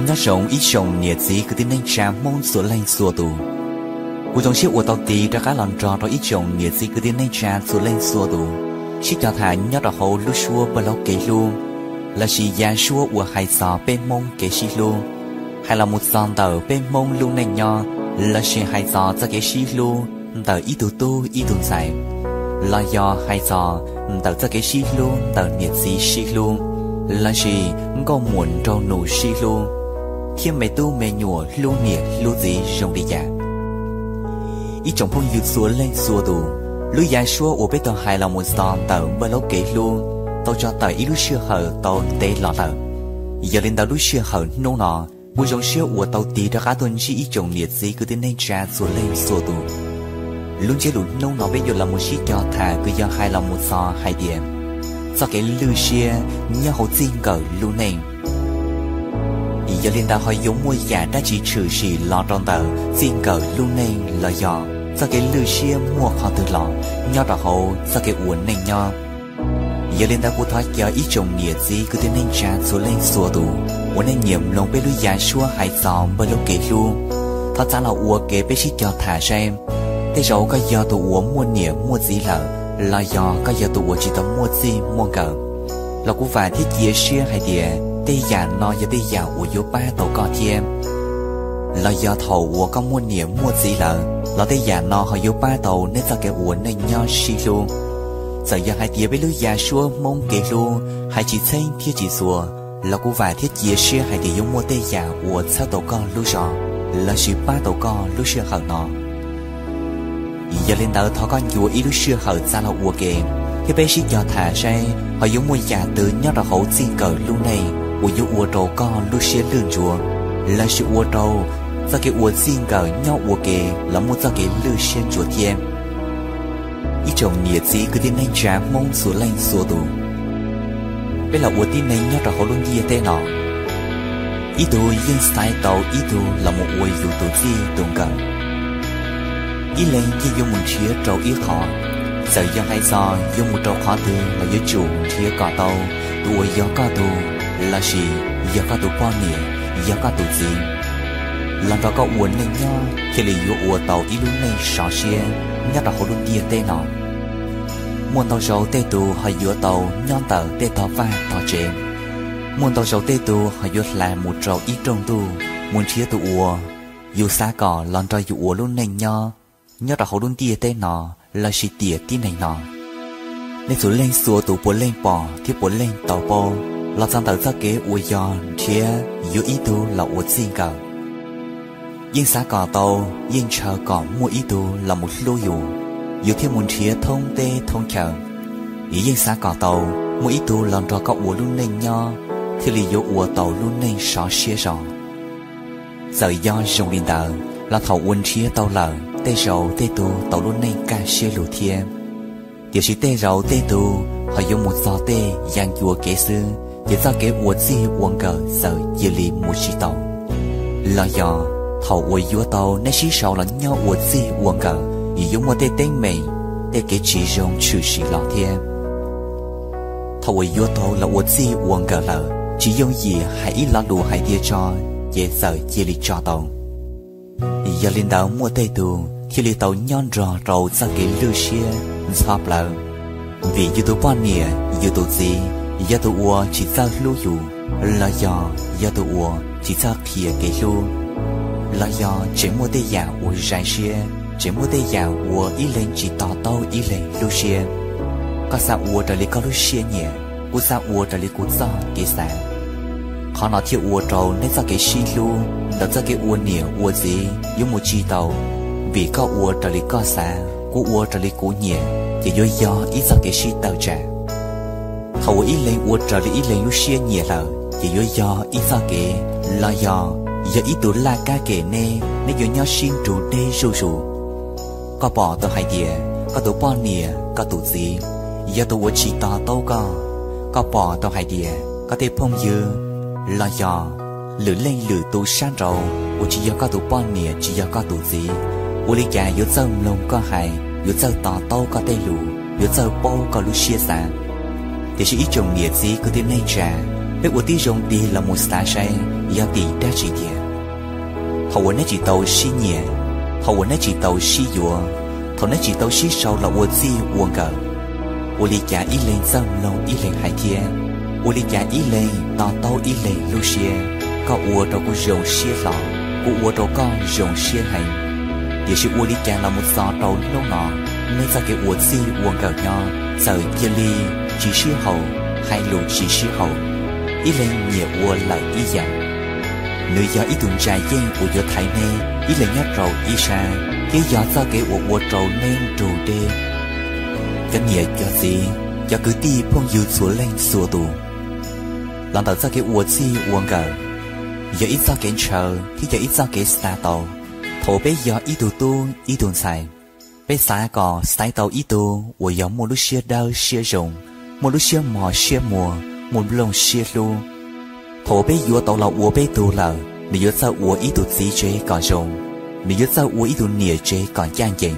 Nyob zoo ib tsoom niam txiv kwv tij neej tsa Hmoob txhua leej txhua tus. Kuv zoo siab uas tau tig rov qab los nrog rau ib tsoom niam txiv kwv tij neej tsa txhua leej txhua tus sib cog tham nyob rau hauv lub suab Npawg Laub Kev Hlub, lossis yav suab uas hais txog peb Hmoob kev sib hlub, hais los mus txog ntawm peb Hmoob lub neej nyob, lossis hais txog txoj kev sib hlub ntawm ib tug tub ib tug ntxhais, los yog hais txog ntawm txoj kev sib hlub ntawm niam txiv sib hlub, lossis nkauj muam nraug nus sib hlub, thiab me tub me nyuam hlub niam hlub txiv zoo li cas. Ib tsoom phooj ywg txhua leej txhua tus, lub yav suab uas peb tau hais los mus txog ntawm Npawg Laub Kev Hlub tau tso tawm ib lub sij hawm tau ntev los lawm. Yog li ntawd lub sij hawm hnub no, kuv zoo siab uas tau tig rov qab tuaj ntsib ib tsoom niam txiv kwv tij neej tsa txhua leej txhua tus. Lub ntsiab lus hnub no peb yuav los mus sib cog tham kuj yog hais los mus txog hais tias txoj kev lwj siab nyob hauv txij nkawm lub neej. Yog li ntawd ho yuav muaj yam dab tsi tshwm sim los rau ntawm txij nkawm lub neej los yog txoj kev lwj siab muaj qhov twg los nyob rau hauv txoj kev ua neej nyob. Yog li ntawd kuv thov caw ib tsoom niam txiv kwv tij neej tsa txhua leej txhua tus uas nej nyiam mloog peb lub yav suab hais txog Npawg Laub Kev Hlub, thov txav los ua ke peb sib cog tham saib. Tej zaum koj yog tus uas muaj niam muaj txiv lawm, los yog koj yog tus uas tsis tau muaj txij muaj nkawm, los kuv vam thiab cia siab hais tias tej yam no yog tej yam uas yuav pab tau koj thiab. Los yog thaum uas koj muaj niam muaj txiv lawm los tej yam no ho yuav pab tau nej txoj kev ua neej nyob sib hlub. Txawm yog hais tias peb lub yav suab Hmoob Kev Hlub hais tsis txheeb thiab tsis txhua, los kuv vam thiab cia siab hais tias yuav muaj tej yam uas txhawb tau koj lub zog, lossis pab tau koj lub sij hawm no. Yog li ntawd thov koj ncua ib lub sij hawm txav los ua ke, thiab peb sib cog tham saib ho yuav muaj yam twg nyob rau hauv txij nkawm lub neej uas yuav ua rau koj lub siab lwj ntsuav, lossis ua rau txoj kev ua txij nkawm nyob ua ke los muaj txoj kev lwj siab ntsuav thiab. Ib tsoom niam txiv kwv tij neej tsa Hmoob txhua leej txhua tus, peb los ua tib neeg nyob rau hauv lub ntiaj teb no, ib tug yeej xaiv tau ib tug los mus ua yus tus txij tus nkawm. Ib leeg yeej yuav mus nrhiav rau ib qho, txawm yog hais txog yuav mus rau qhov twg los yuav tsum nrhiav kom tau tus uas yog koj tug, lossis yog koj tus poj niam, yog koj tus txiv, los nrog koj ua neej nyob thiaj li yuav ua tau ib lub neej sov siab nyob rau hauv lub ntiaj teb no. Muaj ntau zaus tej tug ho yuav tau nyob ntawm tej tog vaj tog tsev, muaj ntau zaus tej tug ho yuav hla mus rau ib rooj ntuj mus nrhiav tus uas yus xav kom los nrog yus ua lub neej nyob nyob rau hauv lub ntiaj teb no, lossis tiam tib neeg no. Nej txhua leej txhua tus puav leej pom thiab puav leej tau paub los txog ntawm txoj kev uas yog nrhiav yuav ib tug los ua txij nkawm. Yeej xav kom tau, yeej ntshaw kom muaj ib tug los mus hlub yus, yus thiaj mus nrhiav thoob teb thoob chaw. Yus yeej xav kom tau muaj ib tug los nrog koj ua lub neej nyob thiaj li yuav ua tau lub neej sov siab zog. Txawm yog zoo li ntawd los thaum uas nrhiav tau lawm tej zaus tej tug tau lub neej kaj siab lug thiab. Tiam sis tej zaus tej tug ho yuav mus txog tej ya ncua kev xwb ces txoj kev ua txij ua nkawm txawm cia li mus tsis tau. Los yog thaum uas yuav tau nej sib sau los nyob ua txij ua nkawm, yus yuav muaj tej teeb meem, tej kev tsis zoo tshwm sim los thiab. Thaum uas yuav tau los ua txij ua nkawm lawm tsis yooj yim hais ib lo lus hais tias tso ces txawm cia li tso tau. Yog li ntawd muaj tej tug thiaj li tau nyob nrog rau txoj kev lwj siab ntxhov plawv, vim yus tus poj niam yus tus txiv yog tus uas tsis txawj hlub yus, los yog yog tus uas tsis txawj qhia kev hlub, los yog tseem muaj tej yam uas zais siab, tseem muaj tej yam uas ib leeg tsis to taub ib leeg lub siab. Koj xav ua raws li koj lub siab nyiam, kuv xav ua raws li kuv txoj kev xav. Qhov no thiaj ua rau nej txoj kev sib hlub ntawm txoj kev ua niam ua txiv yuav mus tsis tau, vim koj ua raws li koj xav, kuv ua raws li kuv nyiam ces yuav yog ib txoj kev sib tawm tsam. Thaum uas ib leeg ua raws li ib leeg lub siab nyiam lawm ces yuav yog ib txoj kev, los yog yog ib tug laj kab ke neb, neb yuav nyob sib nrug deb zuj zus. Koj pom tau hais tias koj tus poj niam koj tus txiv yog tus uas tsis to taub koj, koj pom tau hais tias koj tej phooj ywg los yog lwm leej lwm tus sab nraud uas tsis yog koj tus poj niam tsis yog koj tus txiv, ua li cas yuav txawj mloog koj hais, yuav txawj to taub koj tej lus, yuav txawj paub koj lub siab xav. Tiam sis ib tsoom niam txiv kwv tij neej tsa, Peb ua tib zoo tig los mus xav saib yog tim dab tsi tiag. Thaum uas neb tsis tau sib nyiam, thaum uas neb tsis tau sib yuav, thaum neb tsis tau sib sau los ua txij ua nkawm, ua li cas ib leeg txawj mloog ib leeg hais thiab? Ua li cas ib leeg to taub ib leeg lub siab? Koj ua rau kuv zoo siab hlo, kuv ua rau koj zoo siab heev. Tiam sis ua li cas los mus txog rau hnub no, nej txoj kev ua txij ua nkawm nyob txawm cia li tsis sib haum, hais lus tsis sib haum, ib leeg nyiam ua lawm ib yam. Nws yog ib tug ntsa yeej uas yuav thaiv neb ib leeg nyob rau ib sab, thiab yog txoj kev uas ua rau neb nrug deb. Cov niam cov txiv, cov kwv tij phooj ywg txhua leej txhua tus, los ntawm txoj kev ua txij ua nkawm, yog ib txoj kev ntshaw thiab yog ib txoj kev xav tau. Thaum peb yog ib tug tub ib tug ntxhais, peb xav kom xaiv tau ib tug uas yog muaj lub siab dawb siab zoo, muaj lub siab mos siab muag, muaj nplooj siab hlub. Thaum uas peb yuav tau los ua peb tug lawm, nws yuav txawj ua ib tug txiv tsev kom zoo, nws yuav txawj ua ib tug niam tsev kom ncaj ncees.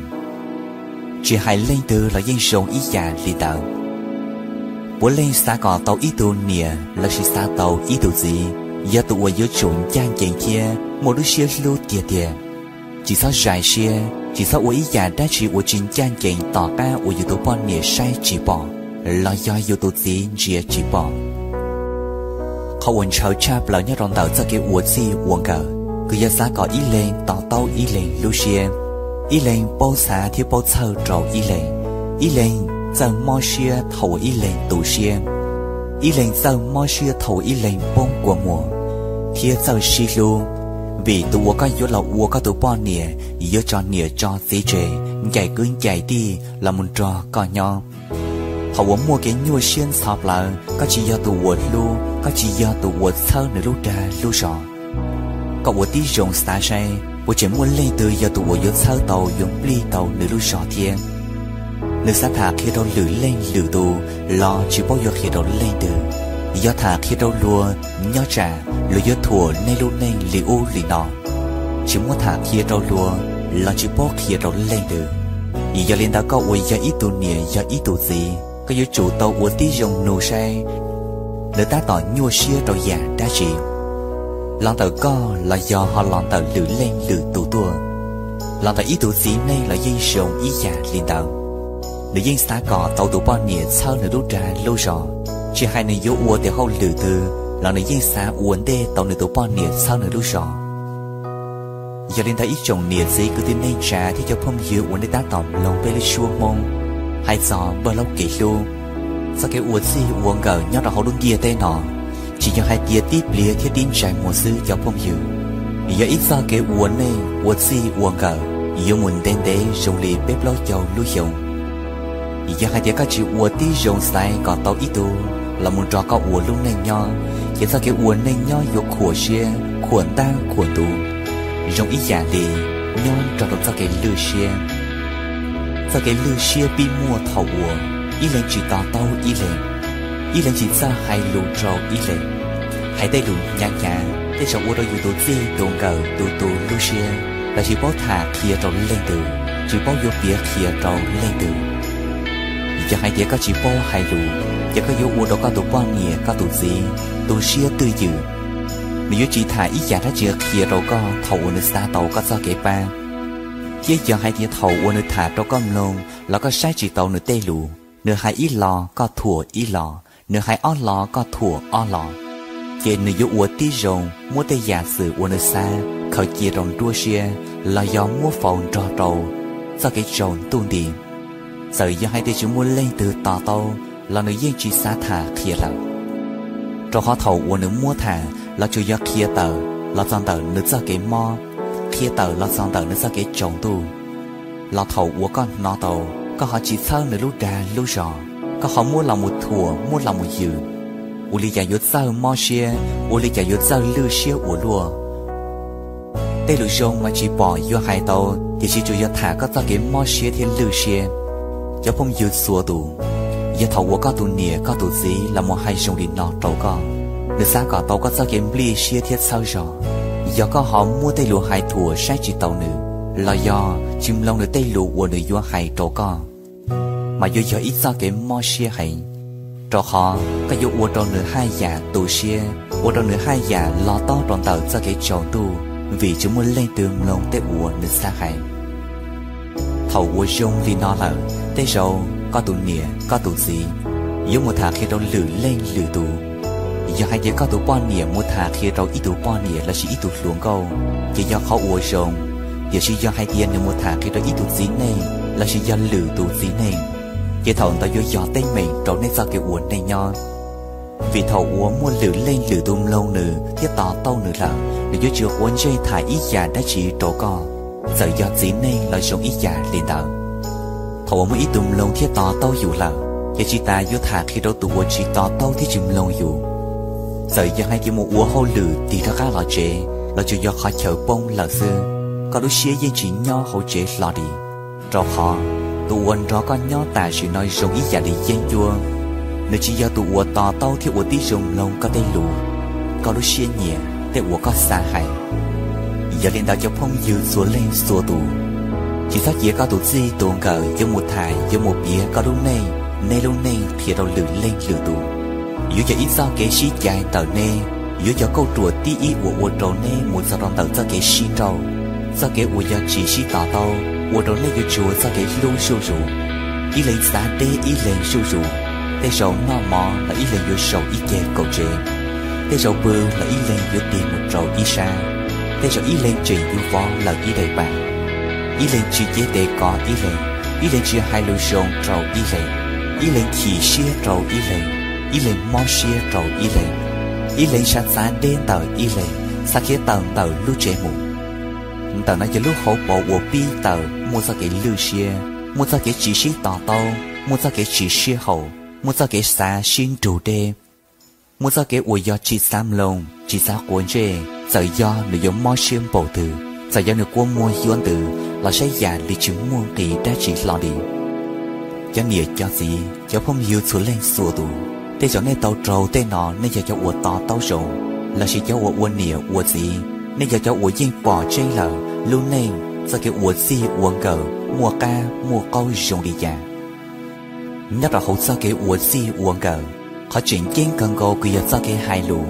Tsis hais leej twg los yeej zoo ib yam li ntawd. Puav leej xav kom tau ib tug niam lossis xav tau ib tug txiv, yog tus uas yuav tsum ncaj ncees thiab muaj lub siab hlub tiag tiag. Tsis txhob zais siab, tsis txhob ua ib yam dab tsi uas tsis ncaj ncees tom qab uas yus tus poj niam saib tsis pom, los yog yus tus txiv ntsia tsis pom. Qhov uas ntshaw tshaj plaws nyob rau ntawm txoj kev ua txij ua nkawm, kws yog xav kom ib leeg to taub ib leeg lub siab, ib leeg paub xav thiab paub txhawj rau ib leeg, ib leeg txawj mob siab thaum uas ib leeg tu siab, ib leeg txawj mob siab thaum uas ib leeg poob kua muag, thiab txawj sib hlub. Vim tus uas koj yuav los ua koj tus poj niam yuav tso niam tso txiv tseg, ncaim kwv ncaim tij los mus nrog koj nyob. Thaum uas muaj kev nyuaj siab ntxhov plawv, koj tsis yog tus uas hlub, koj tsis yog tus uas txhawb nws lub dag lub zog. Koj ua tib zoo xav saib, puas tseem muaj leej twg yog tus uas yuav txhawb tau yuav nplij tau nws lub zog thiab? Nws xav tham qhia rau lwm leej lwm tus los tsis paub yuav qhia rau leej twg. Yog tham qhia rau luag, nyob tsam luag yuav thuam nej lub neej li ub li no. Tsis muab tham qhia rau luag los tsis paub qhia rau leej twg. Yog li ntawd koj uas yog ib tug niam yog ib tug txiv, koj yuav tsum tau ua tib zoo nug saib nws tab tom nyuaj siab rau yam dab tsi, los ntawm koj los yog ho los ntawm lwm leej lwm tus tuaj. Los ntawm ib tug txiv neej los yeej zoo ib yam li ntawd. Nws yeej xav kom tau tus poj niam txhawb nws lub dag lub zog, tsis hais nws yuav ua tes hauj lwm twg los nws yeej xav ua ntej tau nws tus poj niam txhawb nws lub zog. Yog li ntawd ib tsoom niam txiv kwv tij neej tsa thiab cov phooj ywg uas nej tab tom mloog peb lub suab Hmoob hais txog npawg laub kev hlub, txoj kev ua txij ua nkawm nyob rau hauv lub ntiaj teb no tsis yog hais tias tib pliag thiab tib ntsais muag xwb cov phooj ywg. Yog ib txoj kev ua neej ua txij ua nkawm yuav mus ntev ntev zoo li peb plaub caug lub xyoo. Yog hais tias koj tsis ua tib zoo xaiv kom tau ib tug los mus nrog koj ua lub neej nyob, ces txoj kev ua neej nyob yuav khuam siab khuam ntab khuam ntuv, zoo ib yam li nyob nrog rau txoj kev lwj siab. Txoj kev lwj siab pib muaj thaum uas ib leeg tsis to taub ib leeg, ib leeg tsis txawj hais lus rau ib leeg, hais tej lus hnyav hnyav tej zaum ua rau yus tus txij tus nkawm tus tus lub siab, los tsis paub tham qhia rau leej twg, tsis paub yuav piav qhia rau leej twg. Yog hais tias koj tsis paub hais lus, ces koj yuav ua rau koj tus poj niam koj tus txiv tu siab twj ywm. Nws yuav tsis tham ib yam dab tsi qhia rau koj thaum uas nws xav tau koj txoj kev pab. Thiab yog hais tias thaum uas nws tham rau koj mloog los koj saib tsis tau nws tej lus, nws hais ib los koj thuam ib los, nws hais ob los koj thuam ob los, ces nws yuav ua tib zoo muab tej yam xwm uas nws xav khaws cia rau nruab siab los yog muab faus nrog rau txoj kev tsaus ntuj nti. Txawm yog hais tias tsis muaj leej twg to taub los nws yeej tsis xav tham qhia lawm, rau qhov thaum uas nws muab tham los tsuas yog qhia tawm los txog ntawm nws txoj kev mob, qhia tawm los txog ntawm nws txoj kev tsaus ntuj. Los thaum uas koj hnov tau, koj ho tsis txhawb nws lub dag lub zog, koj ho muab los mus thuam muab los mus yws, ua li cas yuav txawj mob siab, ua li cas yuav txawj lwj siab ua luaj. Tej lus zoo mas tsis pom yuav hais tau, tiam sis tsuas yog tham koj txoj kev mob siab thiab lwj siab. Cov phooj ywg txhua tus, yog thaum uas koj tus niam koj tus txiv los mus hais zoo li no rau koj, nws xav kom tau koj txoj kev nplij siab thiab txhawb zog, yog koj ho muab tej lus hais thuam saib tsis taus nws, los yog tsis mloog nws tej lus uas nws yuav hais rau koj, mas yuav yog ib txoj kev mob siab heev. Rau qhov koj yuav ua rau nws haj yam tu siab, ua rau nws haj yam loj tob rau ntawm txoj kev tsaus ntuj, vim tsis muaj leej twg mloog tej uas nws xav hais. Thaum uas zoo li no lawm, tej zaum koj tus niam koj tus txiv yuav mus tham qhia rau lwm leej lwm tus. Yog hais tias koj tus poj niam mus tham qhia rau ib tug poj niam lossis ib tug hluas nkauj, ces yog qhov uas zoo. Tiam sis yog hais tias nws mus tham qhia rau ib tug txiv neej lossis yog lwm tus txiv neej, ces thaum ntawd yuav yog teeb meem rau nej txoj kev ua neej nyob. Vim thaum uas muaj lwm leej lwm tus mloog nws thiab to taub nws lawm, nws yuav tsis quav ntsej tham ib yam dab tsi rau koj, txawm yog txiv neej los zoo ib yam li ntawd. Thaum uas muaj ib tug mloog thiab to taub yus lawm, ces tsis tas yuav tham qhia rau tus uas tsis to taub thiab tsis mloog yus. Txawm yog hais tias mus ua hauj lwm tig rov qab los tsev los tsuas yog qhov chaw poob lawm xwb, koj lub siab yeej tsis nyob hauv tsev hlo li. Rau qhov tus uas nrog koj nyob tam sim no zoo ib yam li yeeb ncuab, nws tsis yog tus uas to taub thiab ua tib zoo mloog koj tej lus, koj lub siab nyiam, tej uas koj xav hais. Yog li ntawd cov phooj ywg txhua leej txhua tus, tsis txhob cia koj tus txij tus nkawm yuav mus tham yuav mus piav koj lub neej, neb lub neej qhia rau lwm leej lwm tus. Yuav yog ib txoj kev sib cais ntawm neb, yuav yog kauj ruam tib ib uas ua rau neb mus txog rau ntawm txoj kev sib nrauj, txoj kev uas yog tsis sib to taub, ua rau neb yuav tsuas txoj kev hlub zuj zus, ib leeg xav deb ib leeg zuj zus. Tej zaum noj mov los ib leeg yuav zaum ib ceg kaum tsev, tej zaum pw los ib leeg yuav tig mus rau ib sab, tej zaum ib leeg tseem yuav vov lawm ib daim pam, ib leeg tsis cev tes kov ib leeg, ib leeg tsis hais lus zoo rau ib leeg, ib leeg chim siab rau ib leeg, ib leeg mob siab rau ib leeg, ib leeg xav txav deb ntawm ib leeg, xav khiav tawm ntawm lub tsev mus. Ntawm no yog lub hauv paus uas pib tawm muaj txoj kev lwj siab, muaj txoj kev tsis sib to taub, muaj txoj kev tsis sib haum, muaj txoj kev xav sib nrug deb, muaj txoj kev uas yog tsis xav mloog tsis xav quav ntsej, txawm yog nws yuav mob siab npaum twg, txawm yog nws kua muag yuav ntws los saib yam li tsis muaj nqis dab tsi hlo li. Cov niam cov txiv cov phooj ywg txhua leej txhua tus, tej zaum nej tau raug tej no nej yog cov uas to taub zoo, lossis cov uas ua niam ua txiv, nej yog cov uas yeej pom tseeb lawm lub neej txoj kev ua txij ua nkawm muaj qab muaj qaub zoo li cas. Nyob rau hauv txoj kev ua txij ua nkawm, qhov tseem ceeb kawg nkaus kuj yog txoj kev hais lus.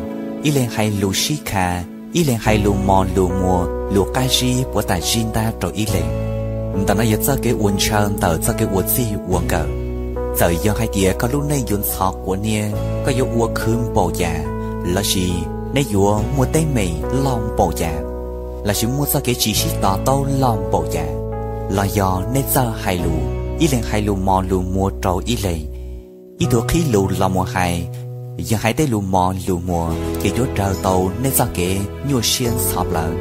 Ib leeg hais lus sib kha, ib leeg hais lus mos lus muas, lus qab zib puav tam zib ntab rau ib leeg. Ntawm no yog txoj kev uas ntshaw ntawm txoj kev ua txij ua nkawm. Txawm yog hais tias koj lub neej yuav ntxhov quav niab, koj yuav ua khwv npaum cas, lossis neb yuav muaj teeb meem loj npaum cas, lossis muaj txoj kev tsis sib to taub loj npaum cas, los yog nej txawj hais lus, ib leeg hais lus mos lus muas rau ib leeg, ib tug qhib lus los mus hais, yog hais tej lus mos lus muas ces yuav raws tau nej txoj kev nyuaj siab ntxhov plawv.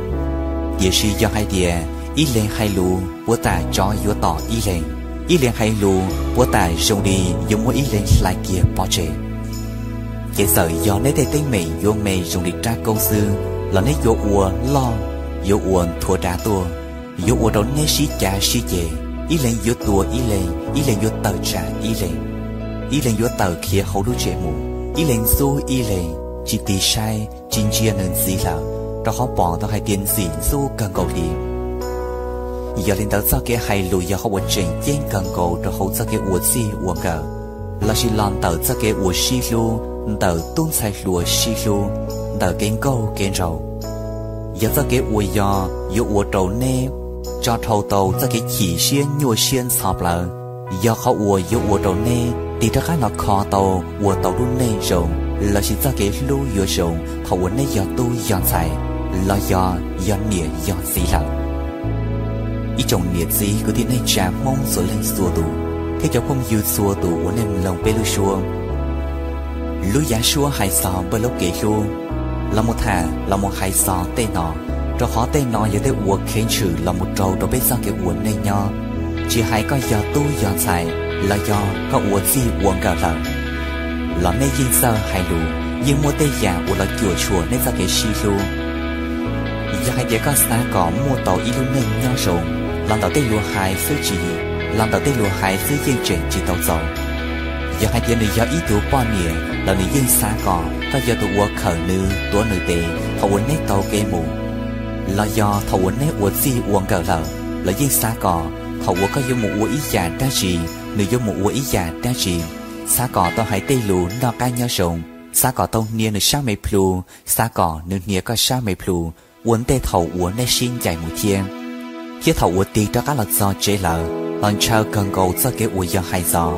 Tiam sis yog hais tias ib leeg hais lus puav tam tsov yuav tom ib leeg, ib leeg hais lus puav tam zoo li yuav muab ib leeg hlais kiag pov tseg, ces txawm yog neb tej teeb meem yuav me zoo li rab koob xwb los neb yuav ua loj, yuav ua nthua dav tuaj, yuav ua rau neb sib cav sib ceg, ib leeg yuav tua ib leeg, ib leeg yuav tawm tsam ib leeg, ib leeg yuav tawm khiav hauv lub tsev mus, ib leeg ntxub ib leeg, tsis tig saib tsis ntsia nws ntxiv lawm, rau qhov pom tau hais tias ntxim ntxub kawg nkaus li. Yog li ntawd txoj kev hais lus yog qhov uas tseem ceeb kawg nkaus rau hauv txoj kev ua txij ua nkawm, lossis los ntawm txoj kev uas sib hlub, ntawm tub ntxhais hluas sib hlub, ntawm kev nkauj kev nraug. Yog txoj kev uas yog yuav ua rau neb tso dhau tau txoj kev chim siab nyuaj siab ntxhov plawv, yog qhov uas yuav ua rau neb tig rov qab los kho tau ua tau lub neej zoo, lossis txoj kev hlub yuav zoo thaum uas neb yog tub yog ntxhais, los yog yog niam yog txiv lawm. Ib tsoom niam txiv kwv tij neej tsa Hmoob txhua leej txhua tus, thiab cov phooj ywg txhua tus uas nej mloog peb lub suab, lub yav suab hais txog Npawg Laub kev hlub, los mus tham los mus hais txog tej no, rau qhov tej no yog tej uas khev tshwm los mus rau rau peb txoj kev ua neej nyob. Tsis hais koj yog tub yog ntxhais, los yog koj ua txij ua nkawm lawm, los nej yeej txawj hais lus, yeej muaj tej yam uas los cuam tshuam nej txoj kev sib hlub. Yog hais tias koj xav kom muaj tau ib lub neej nyob zoo, los ntawm tej lus hais xwb tsis, los ntawm tej lus hais xwb yeej tseem tsis tau txaus. Yog hais tias nws yog ib tug poj niam los nws yeej xav kom koj yog tus uas khawm nws tuav nws tes thaum uas neb taug kev mus, los yog thaum uas neb ua txij ua nkawm lawm los yeej xav kom thaum uas koj yuav mus ua ib yam dab tsi, nws yuav mus ua ib yam dab tsi. Xav kom tau hais tej lus noj qab nyob zoo, xav kom tau hnia nws sab me plhu, xav kom nws hnia koj sab me plhu, ua ntej thaum uas nej sib ncaim mus thiab. Thiab thaum uas tig rov qab los txog tsev lawm, los ntshaw kawg nkaus txoj kev uas yog hais txog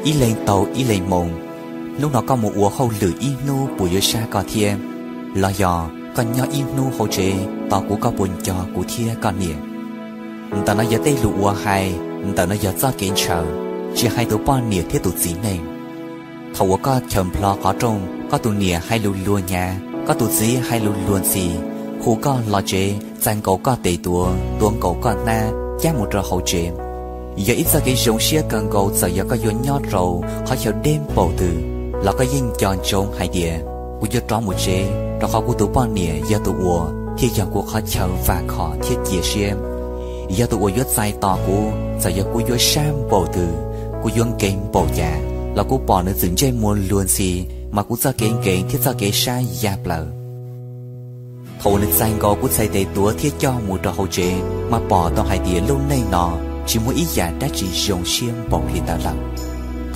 ib leeg tau ib leeg moo. Hnub no koj mus ua hauj lwm ib hnub puas yuav sab koj thiab? Los yog koj nyob ib hnub hauv tsev tos kuv koj puas nco kuv thiab koj niam? Ntawm no yog tej lus uas hais, ntawm no yog txoj kev ntshaw, tsis hais tus poj niam thiab tus txiv neej. Thaum uas koj chaws nplho qhov rooj, koj tus niam hais lus luag nyav, koj tus txiv hais lus luag ntxhi, hu koj los tsev, txais nkaus koj tes tuav, tuav nkaus koj hnab, cab mus rau hauv tsev. Yog ib txoj kev zoo siab kawg nkaus txawm yog koj yuav nyob rau qhov chaw deb npaum twg, los koj yeej nco ntsoov hais tias, kuv yuav rov mus tsev rau qhov kuv tus poj niam yog tus uas thiaj yog kuv qhov chaw vam khom thiab cia siab, yog tus uas yuav txais tos kuv. Txawm yog kuv yuav sab npaum twg, kuv yuav nkeeg npaum cas, los kuv pom nws txwm ntsej muag luag ntxhi, mas kuv txoj kev nkeeg thiab txoj kev sab ya plaws. Thaum uas nws txais nkaus kuv txhais tes tuav thiab coj mus rau hauv tsev, mas pom tau hais tias lub neej no tsis muaj ib yam dab tsi zoo siab npaum li ntawd lawm.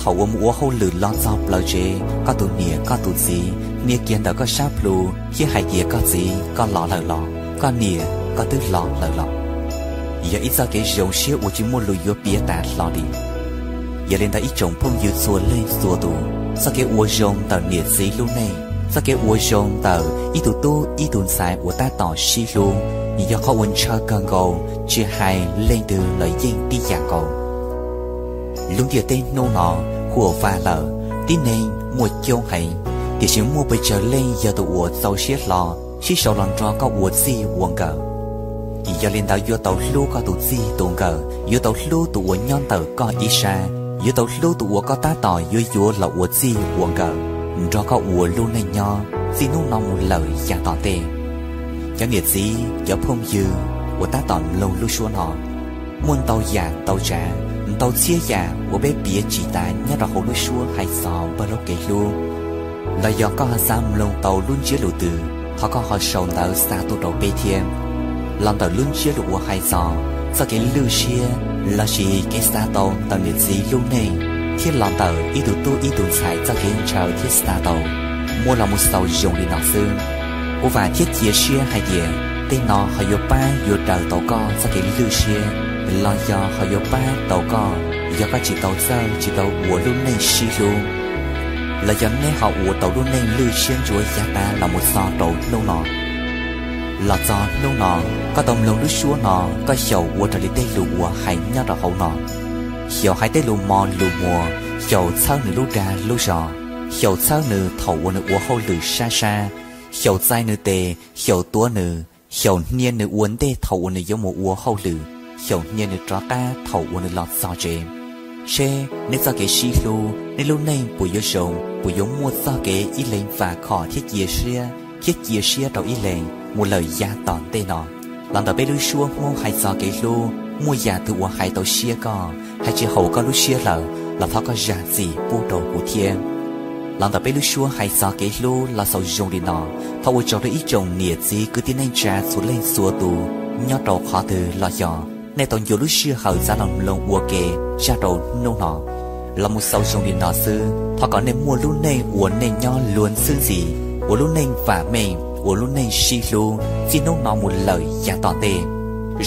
Thaum uas mus ua hauj lwm los txog plaws tsev, koj tus niam koj tus txiv hnia kiag ntawm koj sab plhu thiab hais tias, koj txiv, koj los lawm los? Koj niam, koj twb los lawm los? Yog ib txoj kev zoo siab uas tsis muaj lus yuav piav tas hlo li. Yog li ntawd ib tsoom phooj ywg txhua leej txhua tus, txoj kev ua zoo ntawm niam txiv lub neej, txoj kev ua zoo ntawm ib tug tub ib tug ntxhais uas tab tom sib hlub, yog qhov uas ntshaw kawg nkaus tsis hais leej twg los yeej tib yam nkaus. Lub ntiaj teb hnub no huam vam lawm, tib neeg muaj coob heev, tiam sis muaj pes tsawg leej yog tus uas txaus siab hlo sib sau los nrog koj ua txij ua nkawm. Yog li ntawd yuav tau hlub koj tus txij tus nkawm, yuav tau hlub tus uas nyob ntawm koj ib sab, yuav tau hlub tus uas koj tab tom yuav yuav los ua txij ua nkawm, nrog koj ua lub neej nyob txij hnub no mus lawm yav tom ntej. Cov niam txiv, cov phooj ywg uas tab tom mloog lub suab no, muaj ntau yam ntau tsav, ntau txhiab yam uas peb piav tsis tas nyob rau hauv lub suab hais txog npawg laub kev hlub. Los yog koj xav mloog tau lub ntsiab lus twg, thov koj ho sau ntawv xa tuaj rau peb thiab. Los ntawm lub ntsiab lus uas hais txog txoj kev lwj siab lossis kev xav tau ntawm niam txiv lub neej, thiab los ntawm ib tug tub ib tug ntxhais txoj kev ntshaw thiab xav tau, muab los mus xaus zoo li no xwb. Kuv vam thiab cia siab hais tias tej no ho yuav pab yuav daws tau koj txoj kev lwj siab, los yog ho yuav pab tau koj yog koj tsis tau txawj tsis tau ua lub neej sib hlub, los yog neb ho ua tau lub neej lwj siab ntsuav yav tas los mus txog rau hnub no. Los txog hnub no, koj tau mloog lub suab no, koj xyaum ua raws li tej lus uas hais nyob rau hauv no. Xyaum hais tej lus mos lus muas, xyaum txhawb nws lub dag lub zog, xyaum txhawb nws thaum uas nws ua hauj lwm sab sab, xyaum txais nws tes, xyaum tuav nws, xyaum hnia nws ua ntej thaum uas nws yuav mus ua hauj lwm, xyaum hnia nws rov qab thaum uas nws los txog tsev. Seb neb txoj kev sib hlub, neb lub neej puas yuav zoo, puas yuav muaj txoj kev ib leeg vam khom thiab cia siab, thiab cia siab rau ib leeg mus lawm yav tom ntej no. Los ntawm peb lub suab Hmoob hais txog kev hlub, muaj yam twg uas hais tau siab koj, hais tsis haum koj lub siab lawm los thov koj zam txim pub rau kuv thiab. Los ntawm peb lub suab hais txog kev hlub los xaus zoo li no, thov ua tsaug rau ib tsoom niam txiv kwv tij neej tsa txhua leej txhua tus nyob rau qhov twg los xyov, nej tau ncua lub sij hawm txav los mloog ua ke zaj rau hnub no. Los mus xaus zoo li no xwb, thov kom nej muaj lub neej ua neej nyob luag ntxhi ntxhi, ua lub neej vam meej, ua lub neej sib hlub txij hnub no mus lawm yav tom ntej.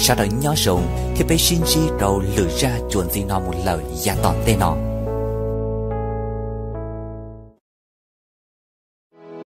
Sawv daws nyob zoo thiab peb sib ntsib rau lwm zaj txuas ntxiv no mus lawm yav tom ntej no.